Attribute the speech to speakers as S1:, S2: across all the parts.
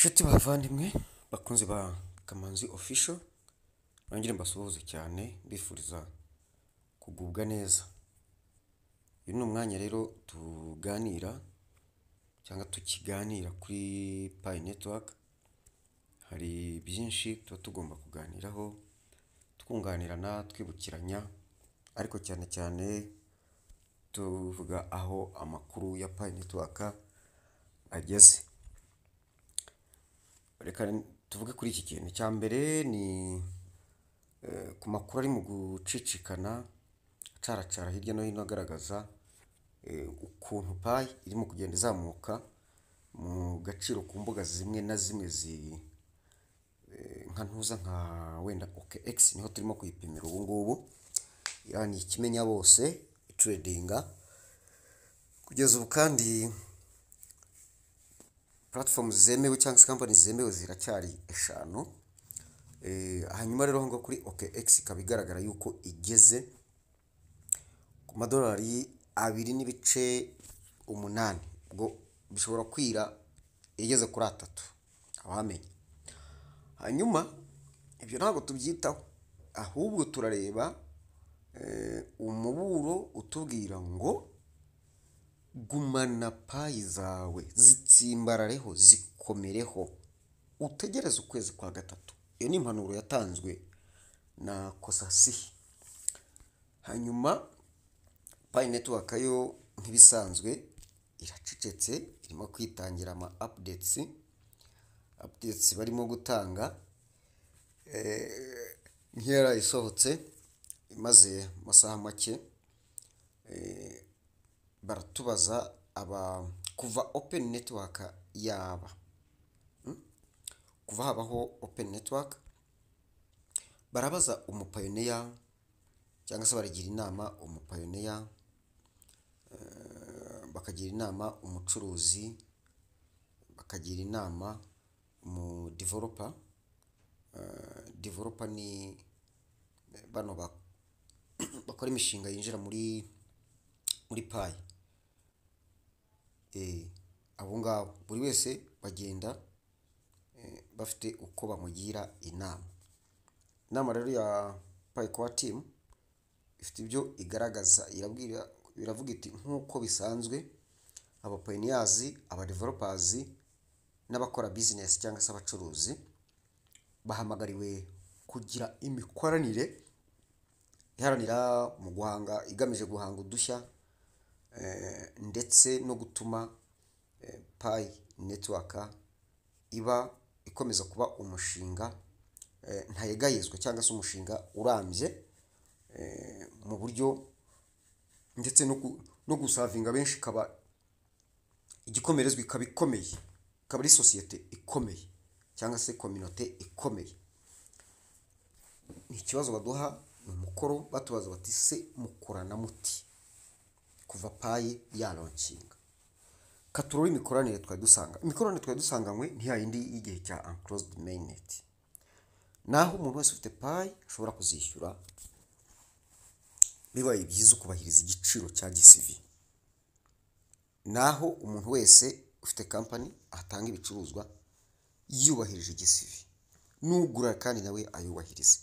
S1: Nshuti bavandimwe bakunzi ba Kamanzi Official, nongere mbasuhuze cyane mbifuriza kugubwa neza. Uyu ni umwanya rero tuganira cyangwa tukiganira kuri Pi Network, hari byinshi tuba tugomba kuganiraho, twunganirana, twibukiranya, ariko cyane cyane tuvuga aho amakuru ya Pi Network ageze. Reka tuvuge kuri iki kintu. Icya mbere ni ku makuru ari mu gucicikana acaracara hirya no hino agaragaza ukuntu Pi irimo kugenda izamuka mu gaciro ku mbuga zimwe na zimwe nka ntuza nka wenda OKX, niho turimo kuyipimira ubu ngubu. Iriya ni ikimenya bose ituredinga kugeza ubu, kandi platform zemewe cyangwa se company zemewe ziracyari 5. Hanyuma rero aho ngaho kuri OKX ikaba igaragara yuko igeze ku madolari 2.8, ubwo bishobora kwira igeze kuri 3, ntawamenya. Hanyuma ibyo ntabwo tubyitaho, ahubwo turareba umuburo utubwira ngo gumana Pi zawe, zitsimbarareho, zikomereho, utegereze ukwezi kwa gatatu. Iyo ni impanuro yatanzwe na Kosasihi. Hanyuma Pi Network yo nk'ibisanzwe iracecetse, irimo kwitangira ama updates, updates barimo gutanga nk'iyaraye isohotse imaze amasaha make. Baratubaza aba kuva open network yaba, kuva habaho open network, barabaza umupioneer cyangwa se baragira inama umupioneer, bakagira inama umucuruzi, bakagira inama umu developer. Developer ni bano bakora imishinga yinjira muri Pi. Abo ngabo buri wese bagenda bafite uko bamugira inama. Inama rero ya Pi Core Team ifite ibyo igaragaza, irabwira, iravuga iti: "Nk'uko bisanzwe, aba pioneers, aba developers n'abakora business cyangwa se abacuruzi bahamagariwe kugira imikoranire iharanira mu guhanga, igamije guhanga udushya ndetse no gutuma Pi Network iba ikomeza kuba umushinga ntayegayezwa cyangwa se umushinga urambye mu buryo ndetse no guservinga benshi, ikaba igikomerezwa, ikaba ikomeye, ikaba ari sosiyete ikomeye cyangwa se communauté ikomeye." Ni ikibazo baduha, ni umukoro, batubaza bati: "Se mukorana muti kuva Pi yalaunchinga?" Katurore imikoranire twari dusanga. Imikoranire twari dusanganywe ni ya yindi y'igihe cya enclosed mainnet, naho umuntu wese ufite Pi ashobora kuzishyura, bibaye byiza ukubahiriza igiciro cya GCV, naho umuntu wese ufite company atanga ibicuruzwa yubahirije GCV, n'ugura kandi nawe ayubahirize.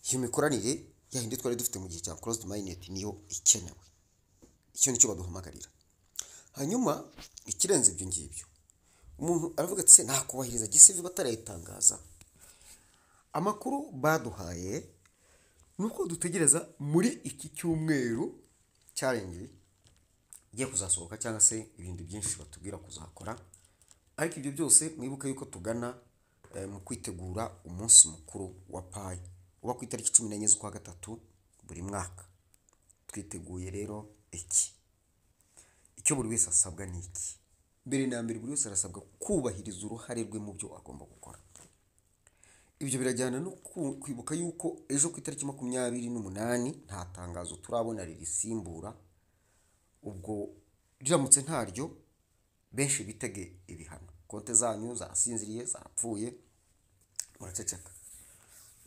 S1: Iyo mikoranire ya yindi twari dufite mu gihe cya closed mainnet niyo ikenewe. Icyo nicyo baduhamagarira. Hanyuma ikirenze ibyo ngibyo, umuntu aravuga ati: "Se nakubahiriza GCV batarayitangaza?" Amakuru baduhaye ni uko dutegereza muri iki cyumweru challenge igiye kuzasohoka cyangwa se ibindi byinshi batubwira kuzakora. Ariko ibyo byose mwibuke yuko tugana mu kwitegura umunsi mukuru wa Pi uba ku itariki 14 z'ukwa gatatu buri mwaka. Twiteguye rero iki? Icyo buri wese asabwa ni iki? Mbere na mbere, buri wese arasabwa kubahiriza uruhare rwe mu byo agomba gukora. Ibyo birajyana no kwibuka yuko ejo ku itariki 28 nta tangazo turabona ririsimbura. Ubwo riramutse ntaryo, benshi bitege ibihano. Konti zanyu zarasinziriye, zarapfuye, muraceceka.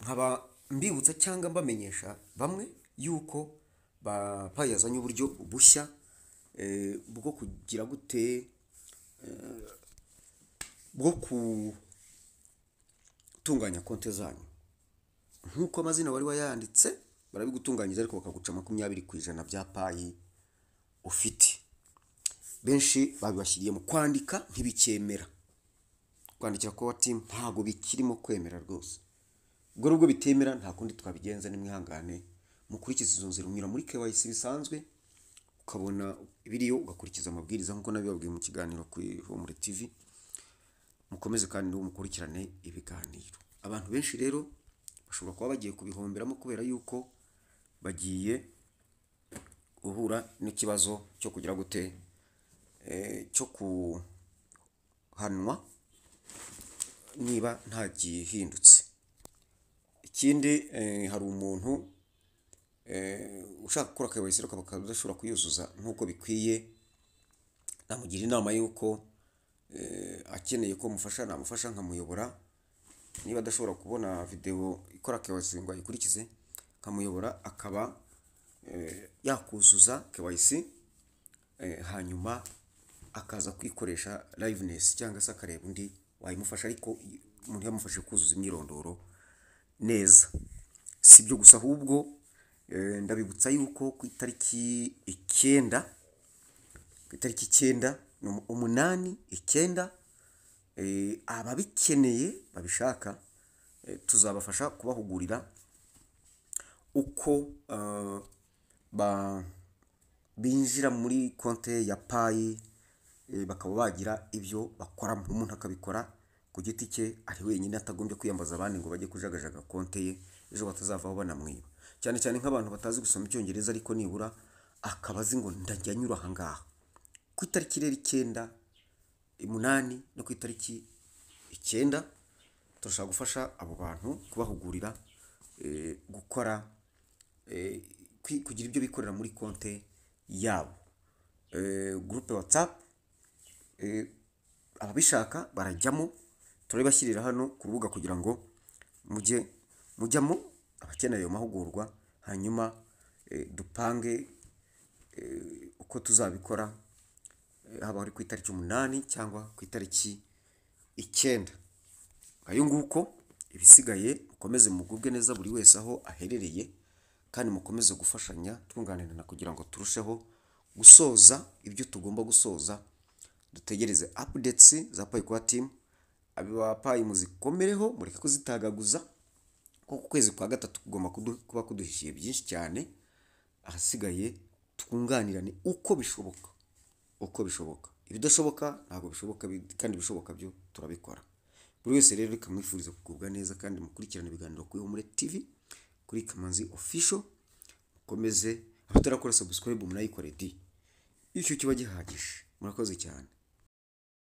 S1: Nkaba mbibutsa cyangwa mbamenyesha bamwe yuko ba Pi yazanye uburyo bushya bwo kugira gute, bwo ku Gutunganya konti zanyu nk'uko amazina wari wayanditse, barabigutunganyiriza ariko bakaguca 20% bya Pi ufite. Benshi babibashyiriye mu kwandika, ntibicyemera kwandikira core team, ntabwo bikirimo kwemera rwose. Ubwo nubwo bitemera, nta kundi twabigenza, nimwihangane mukurikize izo nzira. Unyura muri KYC bisanzwe, ukabona ibiriyo, ugakurikiza amabwiriza nk'uko nabibabwiye mu kiganiro ku Ihumure TV. Mukomeze kandi n'ubu mukurikirane ibiganiro. Abantu benshi rero bashobora kuba bagiye kubihomberamo kubera yuko bagiye guhura n'ikibazo cyo kugira gute, cyo kuhanwa niba nta gihindutse. Ikindi, hari umuntu ushaka gukora KYC ariko akaba adashobora kuyuzuza nk'uko bikwiye, namugira inama y'uko akeneye ko mufasha, namufasha nkamuyobora. Niba adashobora kubona videwo ikora KYC ngo ayikurikize, nkamuyobora akaba yakuzuza KYC, hanyuma akaza kwikoresha liveness cyangwa se akareba undi wayimufasha, ariko umuntu yamufashe kuzuza imyirondoro neza. Si ibyo gusa ahubwo, ndabibutsa yuko ku itariki 9, ku itariki 9, 8, 9, ababikeneye babishaka, tuzabafasha kubahugurira uko binjira muri konti ya Pi, bakaba bagira ibyo bakoramo, umuntu akabikora ku giti cye ari wenyine, atagombye kwiyambaza abandi ngo bajye kujagajaga konti ye, ejo batazavaho banamwiba. Cyane cyane nk'abantu batazi gusoma Icyongereza, ariko nibura akaba azi ngo ndajya nyura aha ngaha. Ku itariki rero 9, 8 no ku itariki 9, turashaka gufasha abo bantu kubahugurira gukora, kugira ibyo bikorera muri konti yabo. Groupe WhatsApp, ababishaka barajyamo, turabibashyirira hano ku rubuga kugira ngo mujye mujyamo, abakeneye ayo mahugurwa, hanyuma dupange uko tuzabikora, haba ari ku itariki 8 cyangwa ku itariki 9. Ayo nguko, ibisigaye mukomeze mugubwe neza buri wese aho aherereye, kandi mukomeze gufashanya twunganirana kugira ngo turusheho gusoza ibyo tugomba gusoza. Dutegereze updates za Pi Core Team. Aba Pi muzikomereho, mureke kuzitagaguza, kuko ukwezi kwa gatatu kugomba kuba kuduhishiye byinshi cyane. Ahasigaye twunganirane uko bishoboka, uko bishoboka. Ibidashoboka ntabwo bishoboka, kandi ibishoboka byo turabikora. Buri wese rero reka mwifurize kugubwa neza, kandi mukurikirane ibiganiro kuri Ihumure TV, kuri Kamanzi Official. Mukomeze, abatarakora subscribe munayikore di, icyo kiba gihagije. Murakoze cyane.